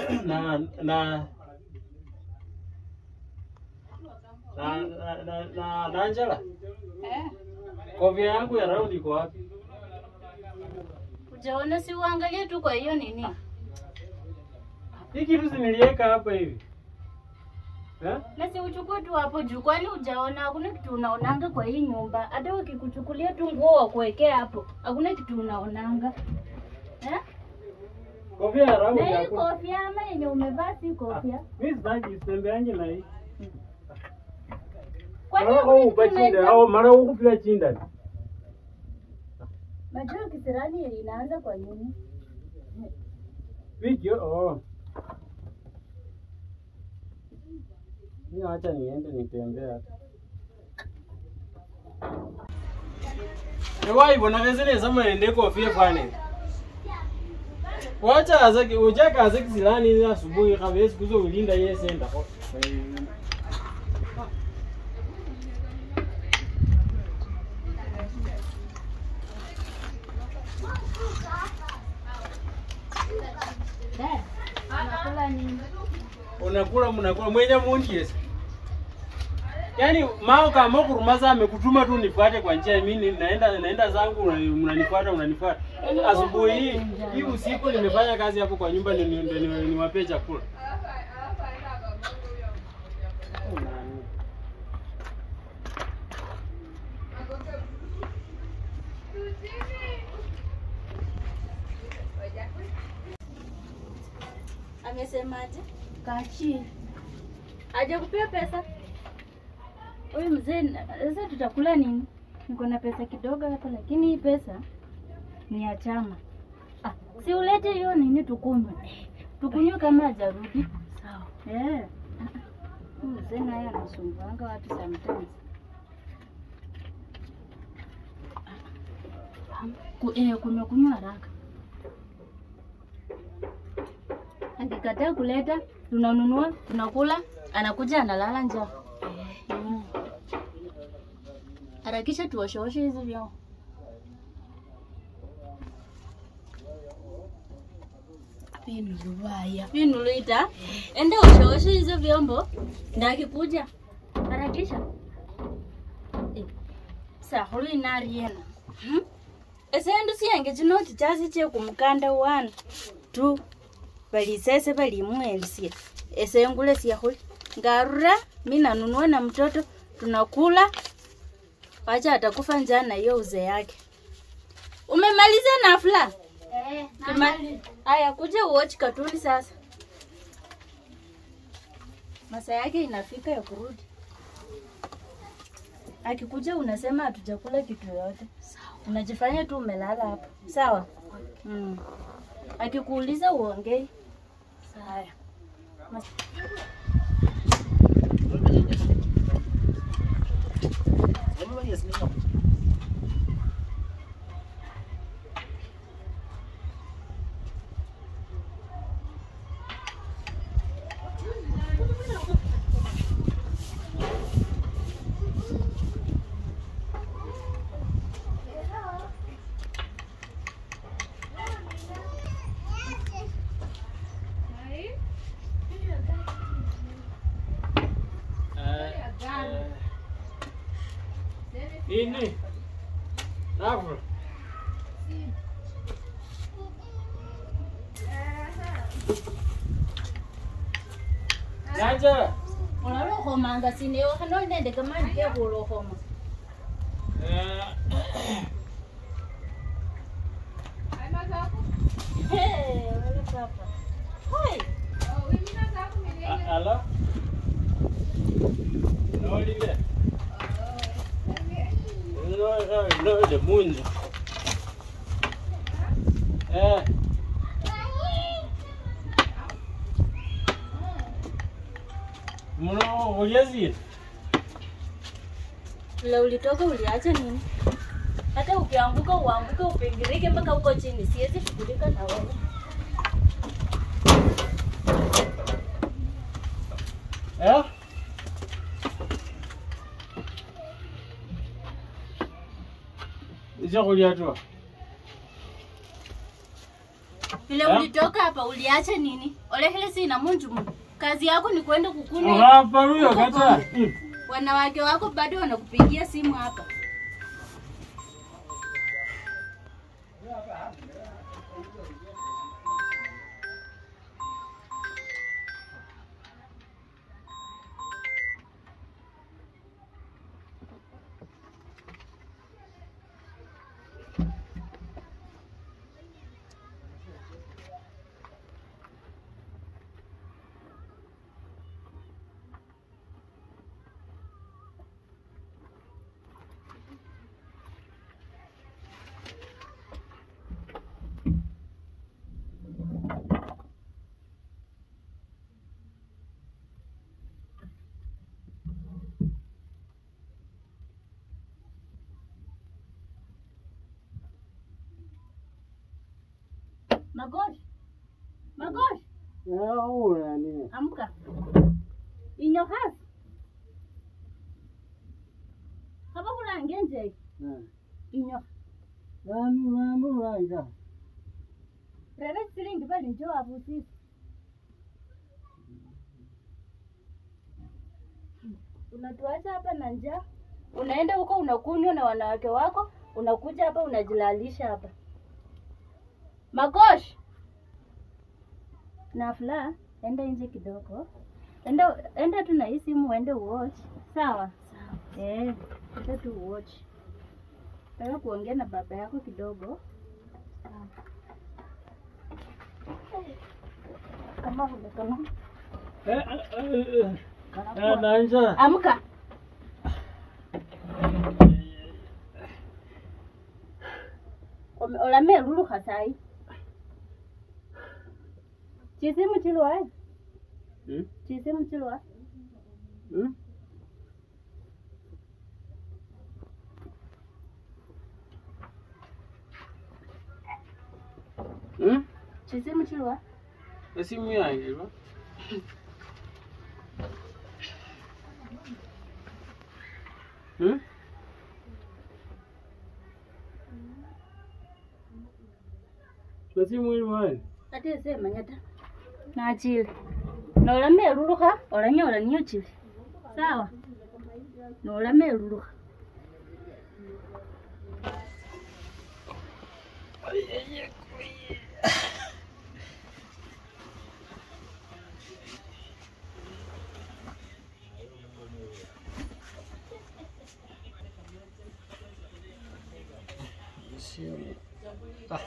Na na na na na na Angela. Eh. Kofia yangu ya round iko wapi? Ujaona, si uangalie tu kwa hiyo nini? Hii kitu si niliweka hapa hivi. Eh? Na si uchukue tu hapo juu, kwani ujaona? Hakuna kitu unaonanga kwa hii nyumba. Hata wakikuchukulia tu nguo wakuwekea hapo, hakuna kitu unaonanga. Eh? Kofia ya round Na hii hakuna. kofia ama yenye umevaa si kofia. Mimi sitaki sitembeange na hii. Kwani Mara hakuna kitu upa chinda unaweza- au mara ukupila chinda. Najua kisirani inaanza kwa nini? Wiki oh. Mimi acha niende nitembea. Ewai bona vezele sama ende kofia fane. Wacha azaki ujaka azaki silani asubuhi kabisa kuzo ulinda yeye senda. Dad, unakula nini? Unakula mnakula mwenye mundi yesi. Yaani mao kama kurumaza amekutuma tu nifuate kwa njia, mimi naenda zangu mnanifuata unanifuata. Asubuhi hii hii usiku nimefanya kazi hapo kwa nyumba niwapee chakula. Amesemaje? Kachi. Hajakupea pesa? Huyu mzee, sasa tutakula nini? Niko na pesa kidogo hapa, lakini hii pesa ni ya chama. Ah, si ulete hiyo nini tukunywe. Tukunywe kama hajarudi. Sawa. Eh. Huyu mzee naye anasumbuanga watu sometimes. Kunywa kunywa haraka. Akikataa kuleta, tunanunua, tunakula, anakuja analala njaa. Mm. Harakisha tuoshooshe hizi vyombo. Pinulubaya. Vinuluita, ende oshooshe hizo vyombo, ndio akikuja. Harakisha. Sahulu inariena. Esendu siyange chinoti chasi chekumukanda 1 2 balisese balimwelisia esengule siakhuli ngarura mina nunua na mtoto tunakula, wacha atakufa njaa na hiyo uzee yake. Umemaliza nafla? Eh, Aya, kuja uwatch katuni sasa. Masaa yake inafika ya kurudi. Akikuja unasema hatujakula kitu yoyote. Sawa. Unajifanya tu umelala hapo. Sawa? Mm. Akikuuliza uongei. Haya. Ini. Nafra. Angela. Unalokhomanga sinewe khano nende kamani kekhulukhoma. Hey, wale papa. Hoi. Alo. Nolile. No, no, munju. Eh. Muno uliazi. La ulitoka uliacha nini? Hata ukianguka uanguke upingirike mpaka huko chini, siwezi shughulika na wewe. Eh? Icha kulia tu. Vile ulitoka hapa uliacha nini? Olehele sina munju. Kazi yako ni kwenda kukunywa. Hapa huyo kata. Wanawake wako bado wanakupigia simu hapa. Magosh. Magosh. Ya, amka. Inyokas. Hapa kuna ngenje. Inyo. Nani mama waida. Rere silingi bali njoo hapo sisi. Unatuacha hapa na njaa. Unaenda huko unakunywa na wanawake wako, unakuja hapa unajilalisha hapa. Magosh. Nafla, enda nje kidogo. Enda tu na hii simu uende watch. Sawa? Sawa. Enda tu watch. Nataka kuongea na baba yako kidogo. Sawa. Kama kama. Naanza. Amka. Olame lulu khasai. Chisimu chilwa. Chisimu chilwa. Chisimu chilwa. Esimu yange ba. Esimu ilwa. Ate sema nyata. Nachile. Nolame luluka, olanyola niyo chile. Sawa. Nolame luluka. Ah.